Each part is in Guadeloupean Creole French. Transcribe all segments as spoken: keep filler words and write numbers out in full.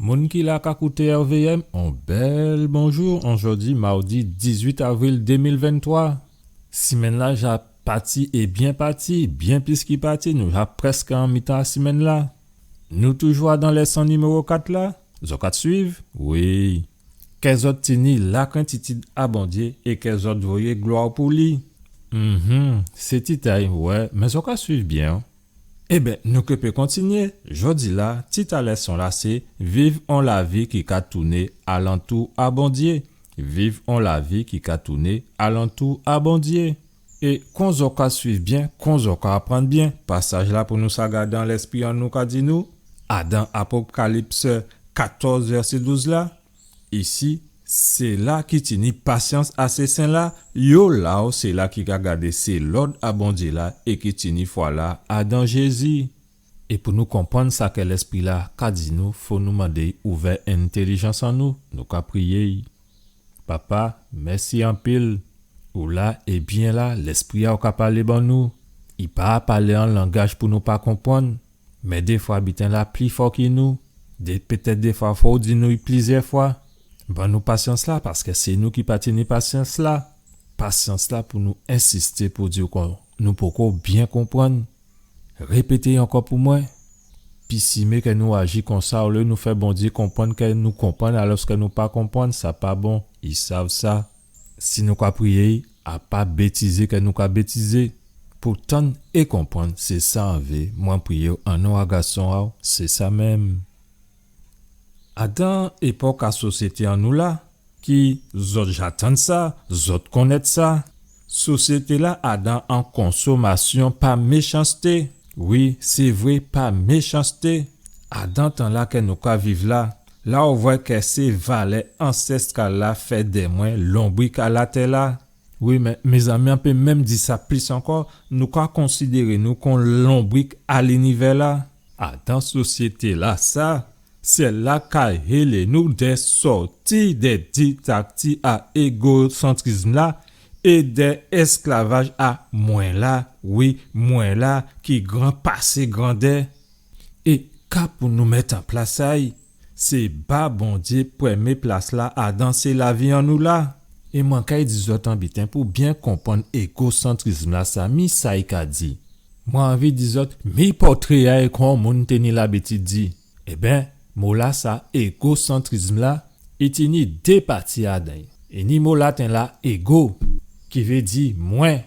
Moun ki la ka kouté R V M, on bèl bonjou. An jòdi mawdi dizuit avril dé mil venntwa. Simenn-la ja pati é byen pati, byen plis ki pati, nou ja prèské an mitan a simenn-la. Nou toujou adan lèson niméwo kat la. Zòt ka swiv? Wi. Kè zòt tini lakrentitid a Bondyé é kè zòt voyé glwa pou li. Mhm, sé tit a'y, wè, mé zòt ka swiv byen, an. Ében, nou ké pé kontinyé. Jòdi-la, tit a lèson-la sé Viv on lavi ki ka touné alantou a Bondyé. Viv on lavi ki ka touné alantou a Bondyé. É kon zòt ka swiv byen, kon zòt ka aprann byen, pasaj-la pou nou sa gadé an lèspri an nou ka di nou, adan Apokalips katòz, vèsé douz la, isi, séla ki tini pasyans a sé sen-la, yo la, o séla ki ka gadé sé lòd a Bondyé la é ki tini fwa la adan Jézi. É pou nou konprann sa kè Lèspri-la ka di nou, fò nou mandé'y ouvè entèlijans an nou, nou ka priyé'y. Papa, mèsi anpil. Ou la é byen la, Lèspri a'w ka palé ban nou. I pa palé an langaj pou nou pa konprann. Mé défwa biten-la pli fò ki nou. Dé, pétèt défwa fò ou di nou plizyè fwa. Ban nou pasyans-la, paskè sé nou ki pa tini pasyans-la. Pasyans-la pou nou ensisté pou di'w kè nou poko byen konprann. Répété'y ankò pou mwen. Pisimé kè nou aji konsa, olyé nou fè Bondyé konprann kè nou konprann, alòskè nou pa konprann, sa pa bon. I sav sa. Si nou ka priyé'y, a pa bétizé kè nou ka bétizé. Pou tann é konprann, sé sa an vé. Mwen priyé'w an non a Gason a'w, sé sa menm. Adan épòk a sosyété an nou la, ki zòt ja tann sa, zòt konnèt sa. Sosyété-la adan an konsomasyon pa méchansté. Wi, sé vré, pa méchansté. Adan tan-la kè nou ka viv la, la ou vwè kè sé valè ansèstral-la fè dè mwen lonbrik a latè-la. Wi, mé, mézanmi, an pé menm di sa plis ankò, nou ka konsidéré nou kon lonbrik a linivè-la. Adan sosyété-la sa, sèl-la ka hélé nou dè sòti dè diktati a égosantrizm-la é dè èsklavaj a mwen-la, wi, mwen-la ki gran pasé grandè. É ka pou nou mèt an plas sa, sé ba Bondyé prèmyé plas-la adan sé lavi an nou la. É mwen kay di zòt an biten pou byen konprann égosantrizm-la sa, mi sa i ka di. Mwen anvi di zòt, mi pòtré a'y kon moun té ni labitid di. Ében, mo-la sa, égosantrizm-la, i tini dé pati adan'y. I ni mo laten-la, ego, ki vé di mwen.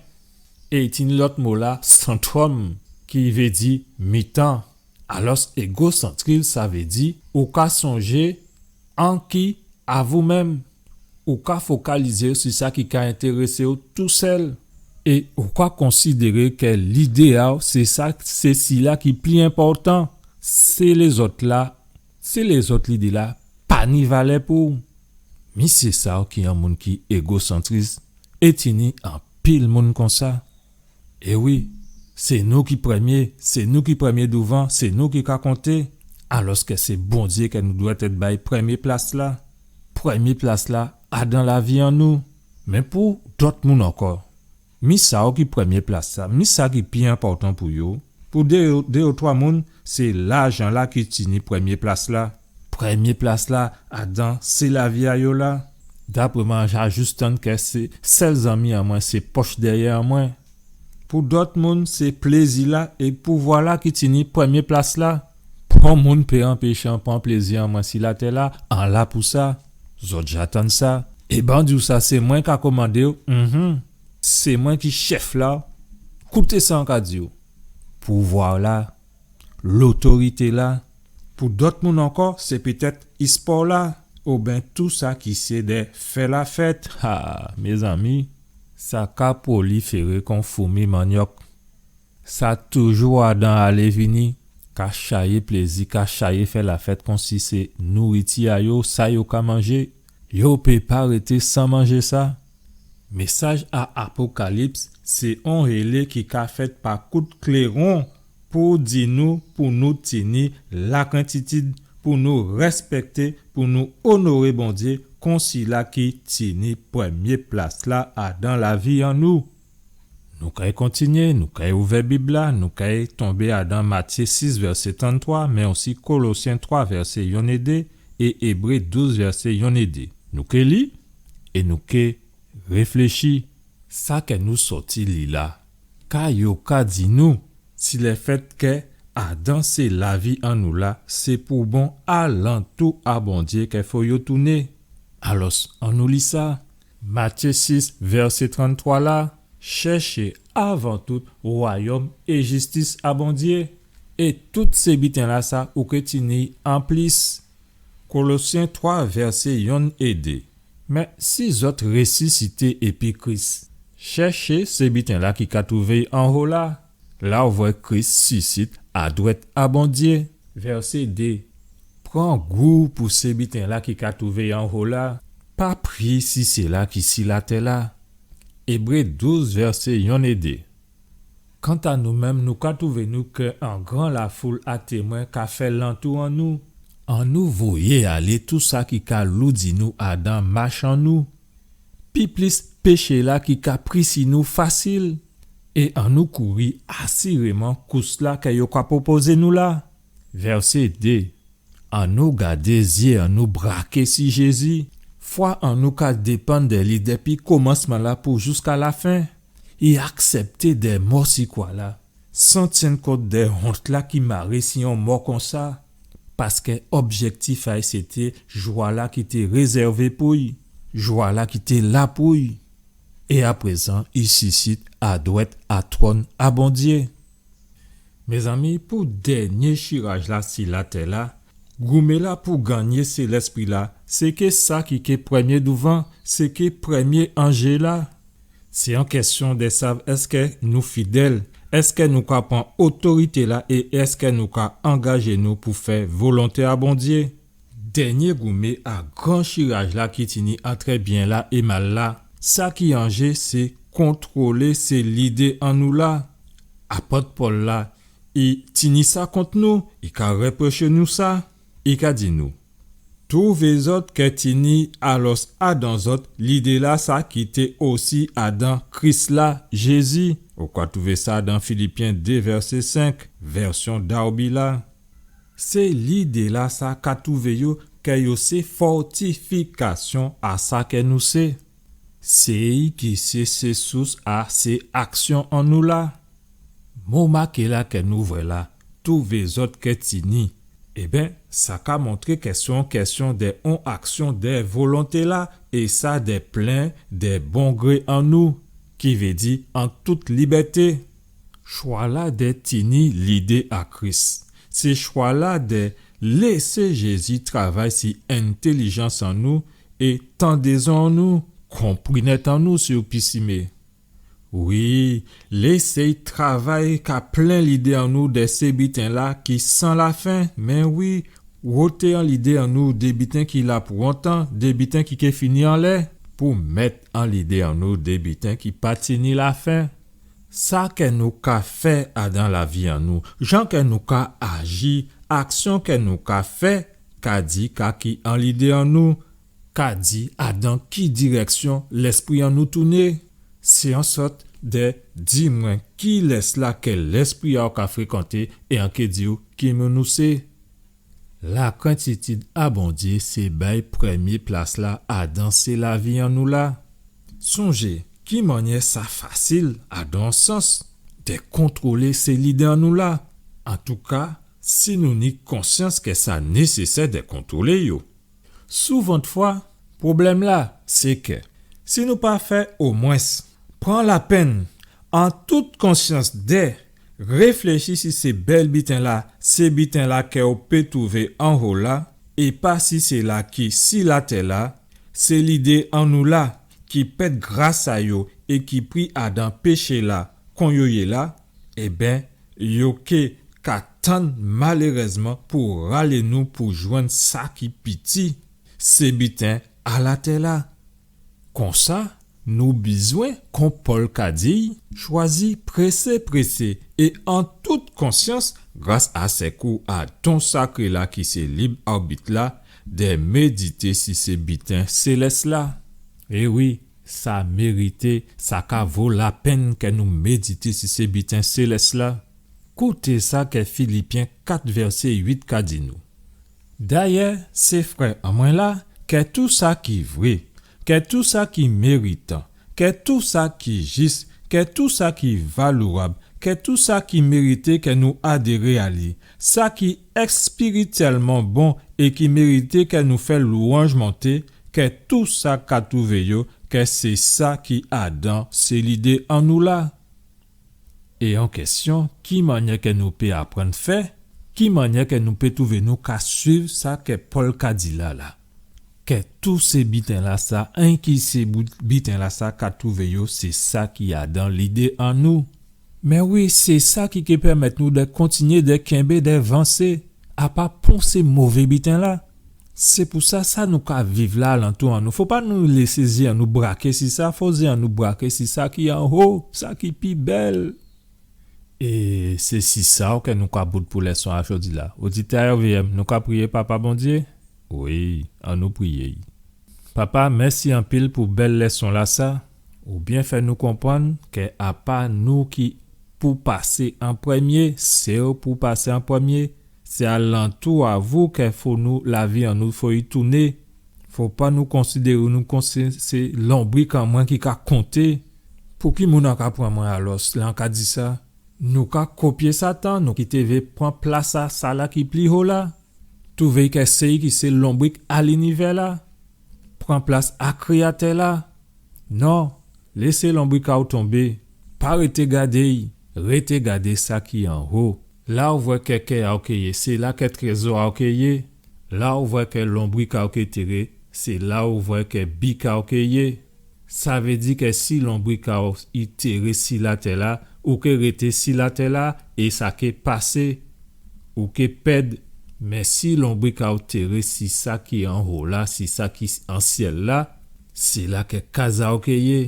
É i tini lòt mo-la, centrum, ki vé di mitan. Alòs, égosantrizm, sa vé di, ou ka sonjé anki a vou menm. Ou ka fokalizé'w si sa ki ka entérésé'w tousèl. É ou ka konsidéré kè lidé a'w, sé sa, sé sila ki pli enpòtan. Sé lézòt-la, sé lézòt lidé-la, pa ni valè pou'w. Mi sé sa ki an moun ki égosantris. É tini anpil moun konsa. É wi, sé nou ki prèmyé, sé nou ki prèmyé douvan, sé nou ki ka konté. Alòskè sé Bondyé kè nou dwèt èt bay prèmyé plas-la. Prèmyé plas-la, adan lavi an nou. Mé pou dòt moun ankò, mi sa ki prèmyé plas-la, mi sa ki pi enpòtan pou yo. Pou dé, dé ou twa moun, sé lajan-la ki tini prèmyé plas-la. Prèmyé plas-la, adan sé lavi a yo la. Dapré mwen, ja jis tann kè sé sèl zanmi an mwen, sé pòch dèyè an mwen. Pou dòt moun, sé plézi-la é pouvwa-la ki tini prèmyé plas-la. Pon moun pé anpéché an pran plézi an mwen si latè-la, an la pou sa. Zòt ja tann sa. É ban di'w sa, sé mwen ka komandé'w, mhm. Sé mwen ki chèf-la. Kouté sa an ka di'w. Pouvwa-la, lotorité-la. Pou dòt moun ankò, sé pétèt ispò-la, oben tou sa ki sé dè fè lafèt. Ha, mézanmi, sa ka pwoliféré kon foumi mannyòk. Sa toujou adan alé vini, ka chayé plézi, ka chayé fè lafèt konsi sé nouriti a yo, sa yo ka manjé. Yo pé pa rété san manjé sa. Mésaj a Apokalips, sé on hélé ki ka fèt pa kout kléwon pou di nou, pou nou tini lakrentitid, pou nou rèspèkté, pou nou onoré Bondyé, kon sila ki tini prèmyé plas-la adan lavi an nou. Nou kay kontinyé, nou kay ouvè Bib-la, nou kay tonbé adan Matyé sis, vèsé tranntwa, mé osi Kolosyen twa, vèsé yonn é dé, é Ébré douz vèsé yonn é dé. Nou ké li é nou ké réfléchi. Sa kè nou sòti li la, ka yo ka di nou si lèfèt kè adan sé lavi an nou la, sé pou bon alantou a Bondyé kè fò yo touné. Alòs, annou li sa. Matyé sis, vèsé tranntwa la, chèché avan tout wayòm é jistis a Bondyé, é tout sé biten-lasa ou ké tini anplis. Kolosyen twa, vèsé yonn é dé. Mé si zòt résisité épi Kris, chèché sé biten-la ki ka twouvé anwo la, la ou vwè Kris sisit adwèt a Bondyé. Vèsé dé. Pran gou pou sé biten-la ki ka twouvé anwo la, pa pri si sila ki si latè-la. Ébré douz, vèsé yonn é dé. Kanta nou menm, nou ka twouvé nou kè an gran lafoul a témwen ka fè lantou an nou. Annou voyé alé tou sa ki ka loudi nou adan mach an nou. Pi plis péché-la ki ka prisi nou fasil. É annou kouri asiréman kous-la kè yo ka pwopozé nou la. Vèsé dé. Annou gadé zyé an nou braké si Jézi. Fwa an nou ka dépann dè li dépi komansman-la pou jiska lafen. I aksèpté dè mò si kwa-la, san tyenn kont dè wont-la ki maré si on mò konsa, paskè objèktif a'y sété jwa-la ki té rézèvé pou'y, jwa-la ki té la pou'y. É aprézan, i sisit adwèt a twòn a Bondyé. Mézanmi, pou dènyé chiraj-la si latè-la, goumé-la pou gannyé sé lèspri-la, sé ké sa ki ké prèmyé douvan, sé ké prèmyé anjé-la. Sé on kèsyon dè sav èskè nou fidèl, èskè nou ka pran otorité-la é èskè nou ka angajé nou pou fè volonté a Bondyé. Dènyé goumé a gran chiraj-la ki tini antrè byen-la é mal-la. Sa ki an jé, sé kontwolé sé lidé an nou la. Apot Pòl la, i tini sa kont nou, i ka rèpwoché nou sa, i ka di nou, twouvé zòt kè tini alòs adan zòt lidé-lasa ki té osi adan Kris la, Jézi. Ou ka twouvé sa dan Filipyen dé vèsé senk, vèsyon Darby la. Sé lidé-lasa ka twouvé yo kè yo sé fòtifikasyon a sa kè nou sé. Sé i ki sé, sé sous a sé aksyon an nou la. Mo maké-la kè nou vwè la, twouvé zòt kè tini. Ében, sa ka montré kè sé on kèsyon dè on aksyon dè volonté-la, é sa dè plen dè bon gré an nou, ki vé di an tout libèté. Chwa-la dè tini lidé a Kris, sé chwa-la dè lésé Jézi travay si entèlijans an nou é tandézon an nou, konprinèt an nou si ou pisimé. Wi, lésé-y travay ka plen lidé an nou dè sé biten-la ki san lafen, mé wi, woté an lidé an nou dé biten ki la pou on tan, dé biten ki ké fini anlè, pou mèt an lidé an nou dé biten ki pa tini lafen. Sa kè nou ka fè adan lavi an nou, jan kè nou ka aji, aksyon kè nou ka fè, ka di ka ki an lidé an nou, ka di adan ki dirèksyon lèspri an nou touné. Sé on sòt dè di mwen kilès-la kè lèspri a'w ka frékanté é an ké di'w ki moun ou sé. Lakrentitid a Bondyé sé bay prèmyé plas-la adan sé lavi an nou la. Sonjé ki mannyè sa fasil, adan on sans, dè kontwolé sé lidé an nou la. Antouka, si nou ni konsyans kè sa nésésè dè kontwolé yo. Souvantfwa, pwoblèm-la, sé kè si nou pa fè omwens pran lapenn an tout konsyans dè réfléchi si sé bèl biten-la, sé biten-la kè ou pé twouvé anwo la, é pa si sila ki si latè-la, sé lidé an nou la ki pèd gras a yo é ki pri adan péché-la kon yo yé la, ében, yo ké ka tann malérèzman pou ralé nou pou jwenn sa ki piti, sé biten a latè-la. Konsa, nou bizwen, kon Pòl ka di, chwazi présé présé é an tout konsyans, gras a sèkou a don sakré-la ki sé lib awbit-la, dè médité si sé biten sélès-la. É wi, sa mérité, sa ka vo lapenn kè nou médité si sé biten sélès-la. Kouté sa kè Filipyen kat vèsé uit ka di nou. Dayè, sé frè an mwen la, kè tou sa ki vré, kè tou sa ki méritan, kè tou sa ki jis, kè tou sa ki valorab, kè tou sa ki mérité kè nou adéré a li, sa ki èspirityèlman bon é ki mérité kè nou fè lwanj monté, kè tou sa ka twouvé yo, kè sé sa ki adan, sé lidé an nou la. É on kèsyon, ki mannyè kè nou pé aprann fè? Ki mannyè kè nou pé twouvé nou ka swiv sa kè Pòl ka di la la? Kè tou sé biten-lasa, enki sé bout-, biten-lasa ka twouvé yo, sé sa ki adan lidé an nou. Mé wi, sé sa ki ké pèmèt nou dè kontinyé, dè kenbé, dè vansé, a pa pon sé mové biten-la. Sé pou sa, sa nou ka viv la alantou an nou, fo pa nou lésé zyé an nou braké si sa, fo zyé an nou braké si sa ki anho, sa ki pi bèl. É sé si sa, oké, nou ka bout pou lèson a jòdi-la. Oditè R V M, nou ka priyé Papa Bondyé? Wi, annou priyé. Papa, mèsi anpil pou bèl lèson-lasa. Ou byen fè nou konprann kè a pa nou ki pou pasé an prèmyé, sé ou pou pasé an prèmyé. Sé alantou a vou kè fo nou, lavi an nou fo i touné. Fo pa nou konsidéré nou kon sé, sé lonbrik an mwen ki ka konté. Pou ki moun an ka pran mwen alòs, lè an ka di sa? Nou ka kopyé Satan, nou ki té vé pran plas a sala ki pli ho la. Twouvé kè sé i ki sé lonbrik a linivè-la. Pran plas a Kréyatè-la. Non, lésé lonbrik a'w tonbé. Pa rété gadé'y, rété gadé sa ki anho. La ou vwè kè kè a'w ké yé, sé la kè trézò a'w ké yé. La ou vwè kè lonbrik a'w ké téré, sé la ou vwè kè bik a'w ké yé. Sa vé di kè si lonbrik a'w i téré si latè-la, ou ké rété si latè-la, é sa ké pasé, ou ké pèd. Mé si lonbrik a'w téré si sa ki anho la, si sa ki an syèl-la, sé la kè kaz a'w ké yé,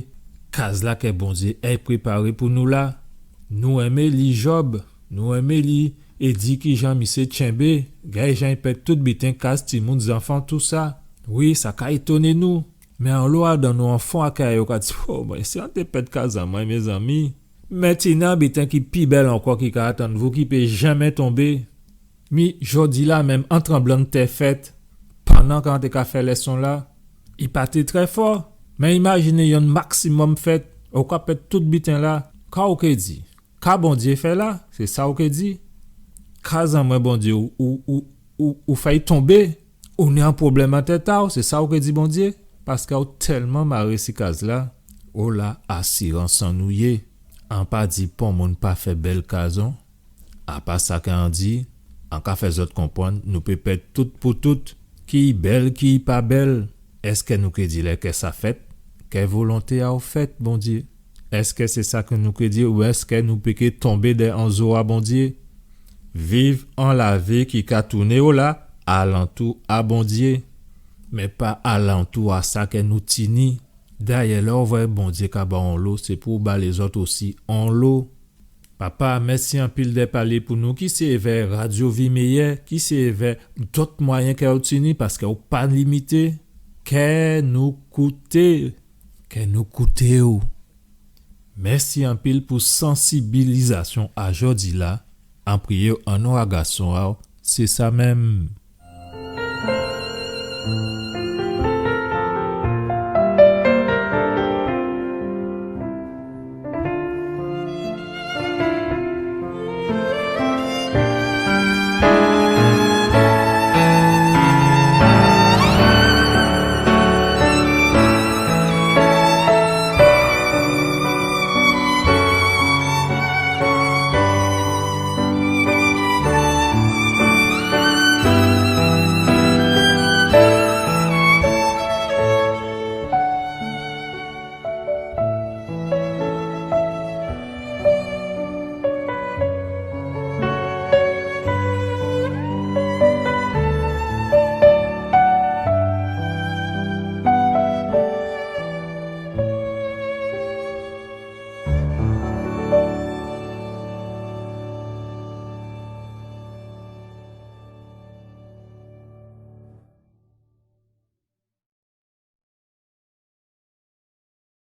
kaz-la kè Bondyé é préparé pou nou la. Nou enmé li Jòb, nou enmé li é di kijan misyé tyenbé, gay jan i pèd tout biten, kaz, timoun, zanfan, tousa. Wi, sa ka étoné nou. Mé anlo adan nou, an fon a kè yo ka di, o, mé si an té pèd kaz an mwen, mézanmi. Mé tini on biten ki pi bèl ankò ki ka atann vou, ki pé janmé tonbé. Mi jòdi-la menm, on tranblanntè fèt, pandan kè an té ka fè lèson-la, i pa té trè fò. Mé imajiné yonn maksimòm fèt, ou ka pèd tout biten-la, ka ou ké di? Ka Bondyé fè la, sé sa ou ké di. Kaz an mwen, Bondyé, ou, ou, ou, ou, ou fè'y tonbé. Ou ni on pwoblèm an tèt a'w, sé sa ou ké di Bondyé. Paskè ou tèlman maré si kaz-la. O la, asirans an nou yé. An pa di pon moun pa fè bèl kaz, non. A pa sa kè an di, an ka fè zòt konprann, nou pé pèd tout pou tout. Ki bèl, ki pa bèl. Èskè nou ké di lè kè sa fèt, kè volonté a'w fèt, Bondyé? Èskè sé sa kè nou ké di, ou èskè nou pé ké tonbé dè anzo a Bondyé? Viv on lavi ki ka touné o la alantou a Bondyé, mé pa alantou a sa kè nou tini. Dayè, lè ou vwè Bondyé ka ba'w onlo, sé pou'w ba lézòt osi onlo. Papa, mèsi anpil dè palé pou nou, ki sé èvè Radio Vie Meilleure, ki sé èvè dòt mwayen kè ou tini, paskè ou pa limité. Kè nou kouté, kè nou kouté'w. Mèsi anpil pou sansibilizasyon a jòdi-la. An priyé an non a Gason a'w, sé sa menm.